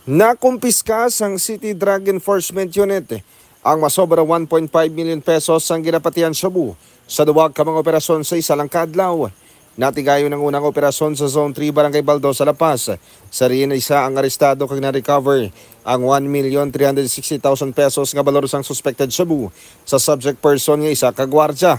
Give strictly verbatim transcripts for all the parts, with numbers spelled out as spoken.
Nakumpiska sang City Drug Enforcement Unit ang masobra one point five million pesos sang ginapatihan shabu sa duwa ka mga operasyon sa isa lang ka adlaw. Natigayon ang unang operasyon sa Zone three, Barangay Baldo sa La Paz. Sa diin, isa ang arestado kag na-recover ang one million three hundred sixty thousand pesos nga balor sang suspected shabu sa subject person nga isa ka gwardya.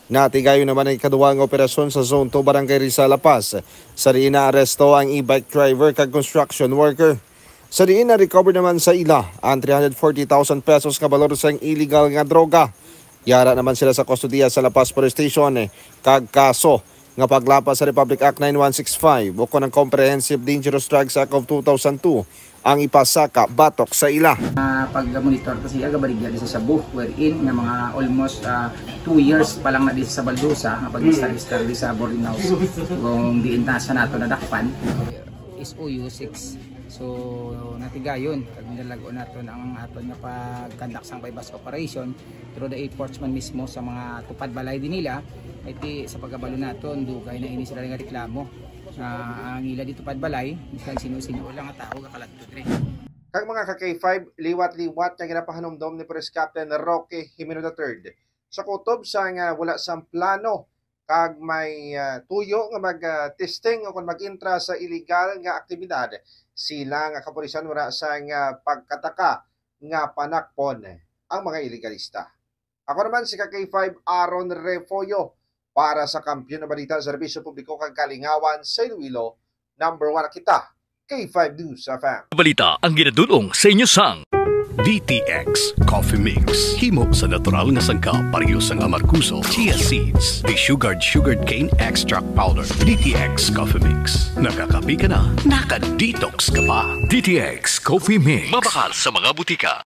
Natigayon naman ang ikaduha nga operasyon sa Zone two, Barangay Rizal, La Paz. Sa diin, naaresto ang e-bike driver kag construction worker. Sa diin, na-recover naman sa ila ang three hundred forty thousand pesos nga balor sang illegal nga droga. Yara naman sila sa kustodiya sa La Paz Police Station, eh, kag kaso nga paglapas sa Republic Act nine one six five o kon ang Comprehensive Dangerous Drugs Act of two thousand two ang ipasaka batok sa ila. Ah, pag-monitor ta siya, gabaligya di sa shabu, wherein nga mga almost ah, two years pa lang na di sa Baldusa, nga pag-istar-istar di sa boarding house. Kung diin ta sa nato nadakpan, is O U six. So, natigayon, pag nilalago nato ang aton nga pag-conduct sang buy-bust operation, through the efforts man mismo sa mga tupad balay din nila, ay ti sa pagkabalo naton, dugay na ini sila nga reklamo. Ah, ang ila di tupad balay, bisan sino-sino lang nga tawo gakaladto diri. Kag mga ka K five, liwat-liwat nga ginapahanumdom ni Police Captain Roque Jimeno the third sa kutob sang ah, wala sang plano kag may ah, tuyo nga mag-testing o kon mag-intra sa illegal nga aktibidad sila nga kapulisan wala sang ah, pagkataka nga panakpon ang mga ilegalista. Ako naman si ka K five Aaron Refollo para sa Kampiyon nga Balita, Serbisyo Publiko kag Kalingawan sa Iloilo. Number one kita, K five News F M. Balita ang ginadulong sa inyo sang D T X Coffee Mix. Himo sa natural nga sangkap, pareho sang amargoso, chia seeds, desugared sugarcane extract powder. D T X Coffee Mix. Nakakape ka na, naka-detox ka pa. D T X Coffee Mix. Mabakal sa mga butika.